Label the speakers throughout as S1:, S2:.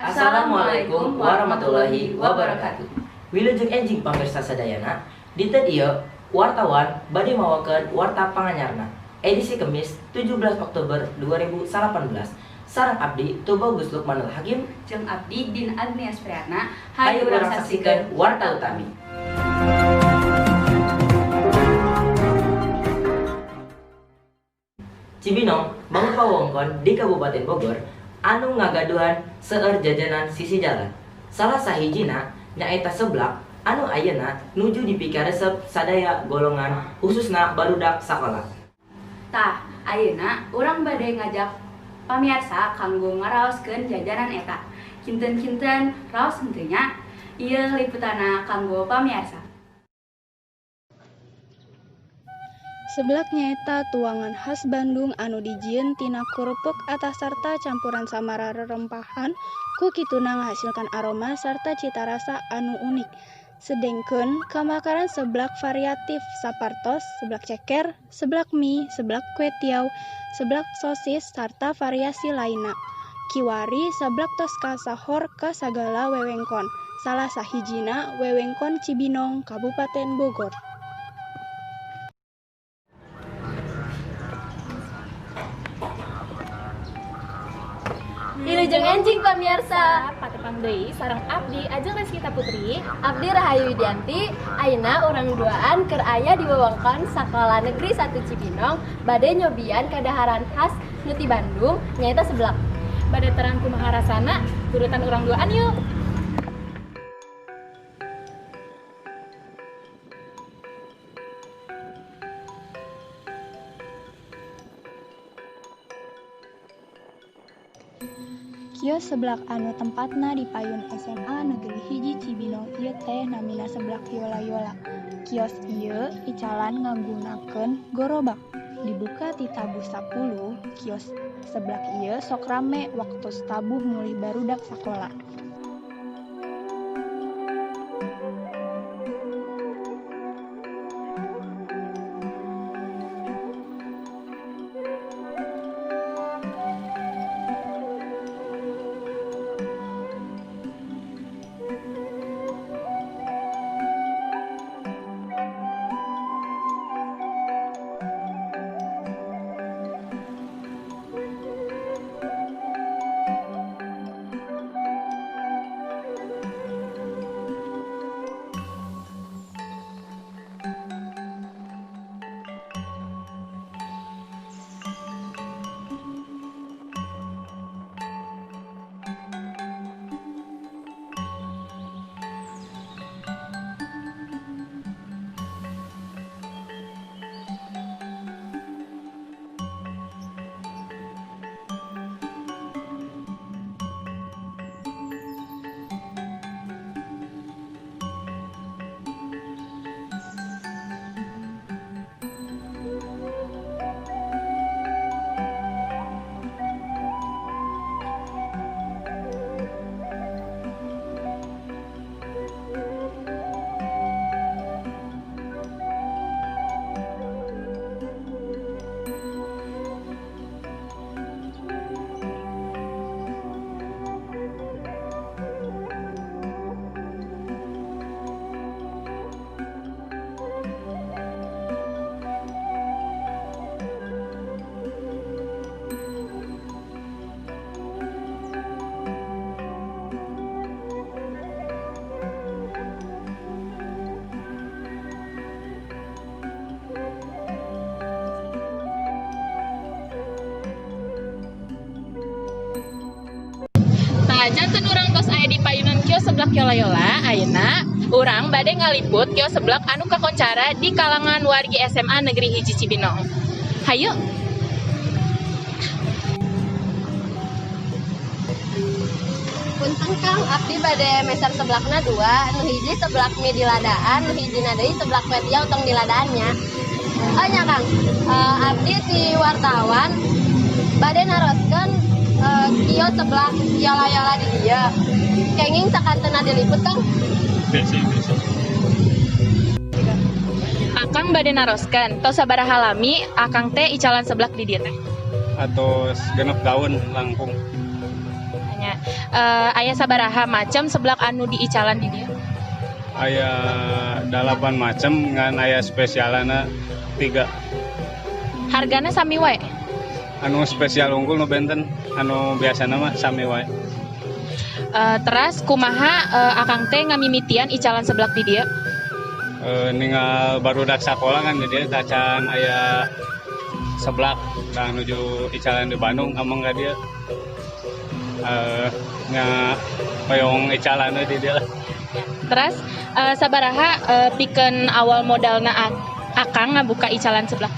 S1: Assalamualaikum warahmatullahi wabarakatuh. Wilujeng enjing pamirsa sadayana, dinten ieu wartawan bade mawakeun warta panganyarna. Edisi Kemis 17 Oktober 2018. Sareng abdi Tubagus Lukmanul Hakim
S2: jeung abdi Din Agnes Priyatna.
S1: Hayu urang saksikeun warta utami. Cibinong mangrupa wewengkon di Kabupaten Bogor anu ngagaduhan seueur jajanan sisi jalan. Salah sahijina nyaeta seblak anu ayeuna nuju dipikaresep sadaya golongan, khususna barudak sakola.
S2: Tah, ayeuna urang bade ngajak pamiarsa kanggo ngaraoskeun jajanan eta. Kinten-kinten raos henteu nya? Ieu liputanna kanggo pamiarsa.
S3: Seblak nyaeta tuangan khas Bandung anu dijieun tina kerupuk atas sarta campuran samara rerempahan, ku kituna ngahasilkan aroma sarta cita rasa anu unik. Sedengkeun kamakaran seblak variatif sapartos seblak ceker, seblak mie, seblak kwetiau, seblak sosis sarta variasi lainna. Kiwari seblak tos kasohor ka sagala wewengkon, salah sahijina wewengkon Cibinong, Kabupaten Bogor.
S4: Wilujeng enjing pamirsa.
S5: Patepang deui sareng abdi Ajeng Reskita Putri,
S4: Abdi Rahayu Widianti. Ayeuna urang duaan keur aya di wewengkon Sakola Negeri 1 Cibinong bade nyobian kadaharan khas nu ti Bandung, nyaeta seblak.
S5: Bade terang kumaha rasana, turutan urang duaan yuk.
S3: Kios seblak anu tempatna di payun SMA Negeri 1 Cibinong ieu teh namina Seblak Yola Yola. Kios ieu icalan ngagunakeun gorobak. Dibuka ti tabuh 10, kios seblak ieu sok rame waktos tabuh mulih barudak sakola.
S5: Tah, janten urang tos aya di payunan kios seblak Yola Yola, ayeuna urang bade ngaliput kios seblak anu kakoncara di kalangan wargi SMA Negeri 1 Cibinong. Hayu.
S4: Punten Kang, abdi bade meser seblakna dua, nu hiji seblak mie diladaan, nu hijina deui seblak kwetiau tong diladaan nya. Oh nya Kang, abdi ti wartawan bade naroskeun kios seblak Yola Yola di dieu. Kenging sakantena diliput Kang?
S6: Besi, besi.
S5: Akang bade naroskeun, tos sabaraha lami akang teh icalan seblak di dieu teh?
S6: Atos 6 tahun langkung.
S5: Nya. Aya sabaraha macam seblak anu diicalan di dieu?
S6: Aya 8 macam ngan aya spesialana 3.
S5: Hargana sami wae?
S6: Anu spesial unggul nu benten, anu biasana mah sami wae.
S5: Teras kumaha akang teh ngamimitian icalan seblak di dieu?
S6: Ningal barudak sakola kan di dieu tacan aya seblak dan nuju icalan di Bandung ameng ka dieu. Nya hoyong icalan di dieu lah.
S5: Teras sabaraha pikeun awal modalna akang ngabuka icalan seblak?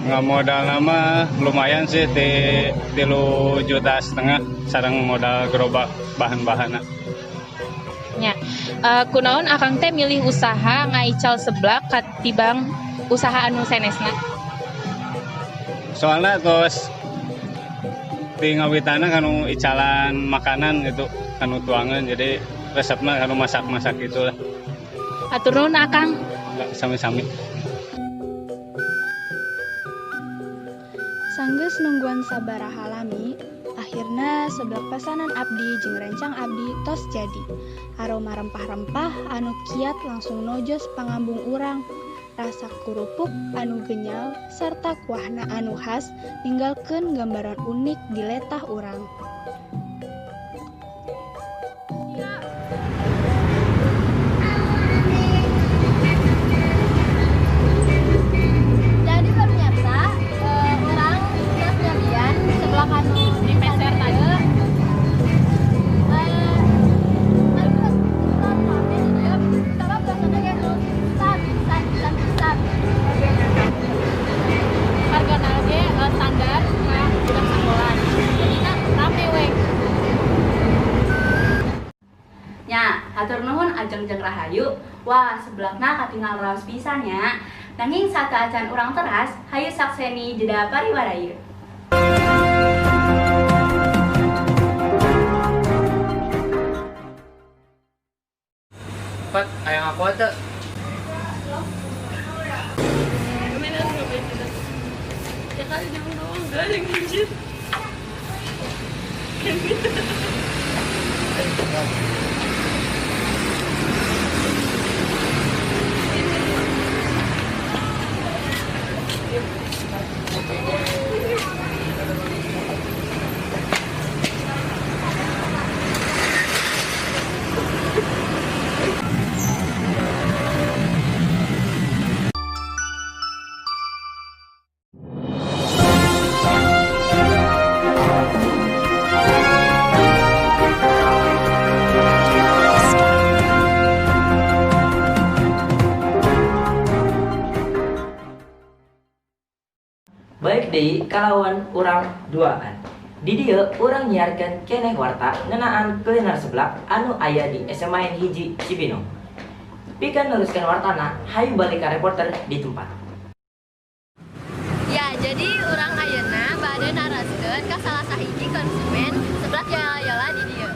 S6: Nggak modal nama lumayan sih di 3,5 juta sareng modal gerobak bahan-bahanna.
S5: Nya, kunaon akang teh milih usaha ngaical seblak katibang usaha anu sanesna?
S6: Soalnya terus di ngawitana kanu icalan makanan gitu, kanu tuangan, jadi resepna kanu masak-masak gitu lah.
S5: Hatur nuhun akang.
S6: Sami-sami.
S3: Sanggeus nungguan sabaraha lami, akhirna seblak pesanan abdi jeung rencang abdi tos jadi. Aroma rempah-rempah anu kiat langsung nojos pangambung urang. Rasa kerupuk anu genyal serta kuahna anu khas ninggalkeun gambaran unik di letah urang.
S4: Jadi pemirsa, urang tos nyobian seblak anu
S5: di peser tadi. Hargana ge standar ka budak sakola. Jadina rame we.
S2: Nya, hatur nuhun Ajeng jeung Rahayu. Wah, seblakna katingal raos pisan nya. Nanging sateuacan urang teras, hayu sakseni jeda pariwara ieu.
S7: Pat, aya ngaku teu?
S8: Ya kali dia doang, gak ada yang anjir. Kayak gitu.
S1: Baik deui kalawan urang duaan. Di dieu urang nyiarkeun keneh warta ngeunaan kuliner seblak anu aya di SMA N 1 Cibinong. Pikeun neruskeun wartana, hayu balik ka reporter di tempat.
S4: Ya, jadi urang ayeuna bade naraskeun ka salah sahiji konsumen seblak Yola-Yola di dieu.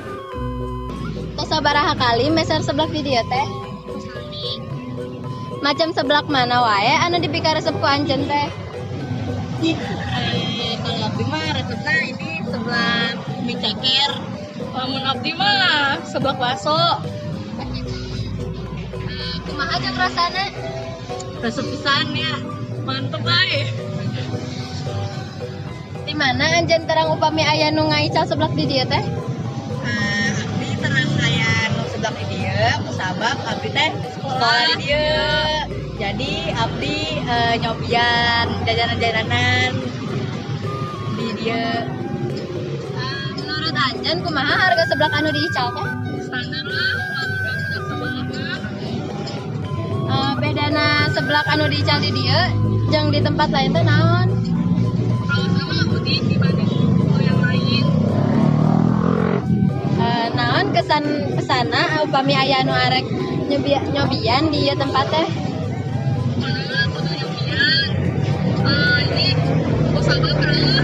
S4: Tos sabaraha kali meser seblak di dieu teh? Macam seblak mana wae anu dipikaresep ku anjeun teh?
S8: Kalau abdi mah resepna ini seblak mie ceker. Lamun abdi mah seblak bakso.
S4: Kumaha jeung rasana?
S8: Resep pisan ya. Mantep euy.
S4: Di mana anjeun terang upami aya nu ngaical seblak di dieu teh?
S8: Abdi terang aya nu seblak di dieu kusabab abdi teh sekolah di dieu. Jadi abdi nyobian jajanan-jajanan di dieu.
S4: Menurut anjeun kumaha harga seblak anu diical teh?
S8: Standar lah, lamun budak sekolah mah.
S4: Bedana seblak anu diical di dieu jeung di tempat lain teh naon?
S8: Kalau sama unik dibanding yang lain.
S4: Naon kesan pesana upami aya anu arek nyobian di ieu tempat teh?
S8: Ini usaha terus.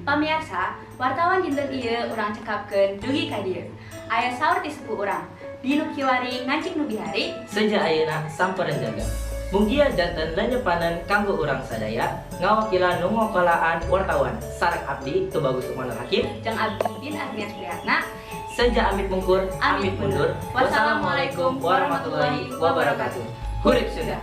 S2: Pamirsa, wartawan dinten ieu urang cekapkeun dugi ka dieu. Aya saur ti sepuh urang. Di nu kiwari ngancik nu bihari,
S1: Seja ayeuna sampereun jaga. Mugia janten lenyepanan kanggo urang sadaya, ngawakilan nu ngokolaan wartawan sareng abdi Tubagus Lukmanul Hakim.
S2: Jeung abdi Din Agnes Prihatna.
S1: Seja amit mungkur, amit mundur.
S2: Wassalamualaikum
S1: warahmatullahi wabarakatuh. Hurip Sunda.